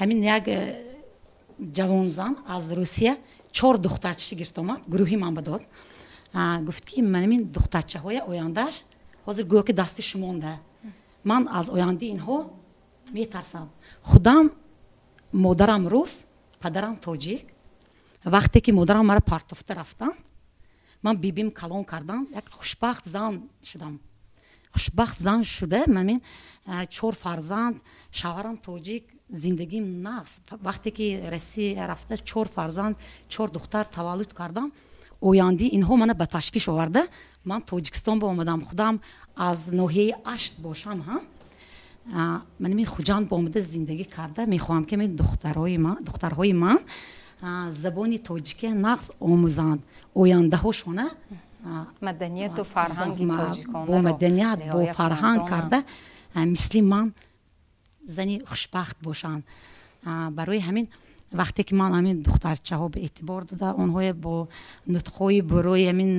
Ҳамин як ҷавонзан аз Русия чор духтарча гирифт, омад, гурӯҳи ман ба дод, гуфт, ки манамин духтарчаҳоя ояндааш ҳозир гӯё ки дасти шумонда. Ман аз ояндаи инҳо метарсам. Худам модарам рус, падарам тоҷик. Вақте ки модарам маро партофта рафтанд, ман бибим калон кардам, як хушбахт зан шудам. Хушбахт зан шуда, манин чор фарзанд, шавҳарам тоҷик, зиндагим нағз. Вақте ки Россия рафта, чор фарзанд, чор духтар таваллуд кардам, ояндаи инҳо мана ба ташвиш оварда, ман Тоҷикистон ба омадам. Худам аз ноҳияи Ашт бошам ҳам, манами Хуҷанд ба омада зиндагӣ карда, мехоҳам, ки духтарҳои ман забони тоҷикия нағз омӯзанд, ояндаҳошона маданияту фарҳанги бо маданият, бо фарҳанг карда, мисли ман зани хушбахт бошанд. Барои ҳамин, вақте ки ман ҳамин духтарчаҳо ба эътибор дода, онҳое бо нутқҳои бурои ҳамин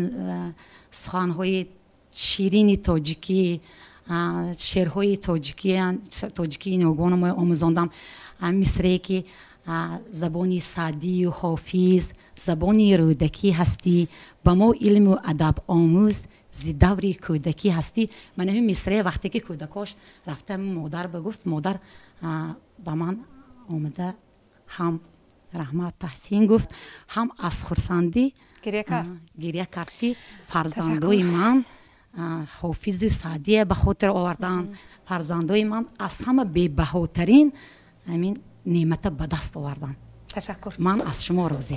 суханҳои ширини тоҷикӣ, шеърҳои тоҷикии ниёгонамо омӯзондам, мисрее ки забони Саъдию Ҳофиз, забони Рӯдакӣ ҳастӣ, ба мо илму адаб омӯз, зи даври кӯдакӣ ҳастӣ. Ман ҳамин мисрее вақте ки кӯдакош рафта модар ба гуфт, модар ба ман омада, ҳам раҳмат, таҳсин гуфт, ҳам аз хурсандӣ гиря кард, ки фарзандои ман Ҳофизу Саъдия ба хотир оварданд, фарзандои ман аз ҳама бебаҳотарин ҳамин неъмата ба даст оварданд. Ташаккур. Ман аз шумо розӣ.